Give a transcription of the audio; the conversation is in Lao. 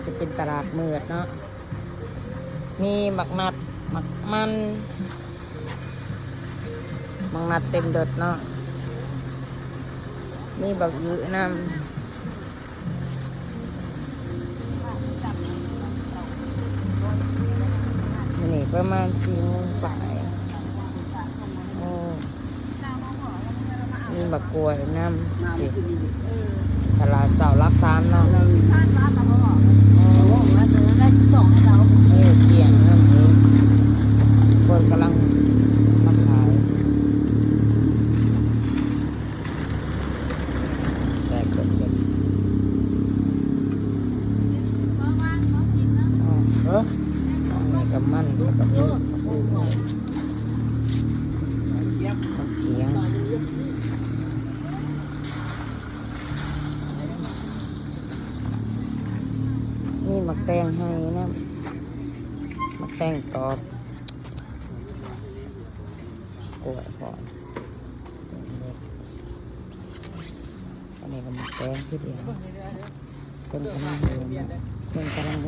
ຈະເປັນຕະຫຼາດມືດເນາະ ມີໝາກນັດ ໝາກມັນ ໝາກນັດເຕັມລົດເນາະ ມີບັກອຶນຳ. ມື້ນີ້ປະມານສີ່ໂມງປາຍ. ໂອ້ ມີບັກກ້ວຍນຳ. ຕະຫຼາດເຊົ້າຫຼັກສາມເນາະ. ເອີ ກ້ຽງນຳເດ້ ຄົນກຳລັງມາຂາຍ. ແຕກເບິດເບິດ. ເອີ ອັນນີ້ກໍມັນ ແລ້ວກໍມີໝາກກຂຽງ ມີໝາກແຕງໄຮ່ນຳ ໝາກແຕງກອບ ກ້ວຍພ້ອມ. ອັນນີ້ກໍໝາກແຕງຄືດຽວ ເພິ່ນກຳລັງເຮັດ ເພິ່ນກຳລັງ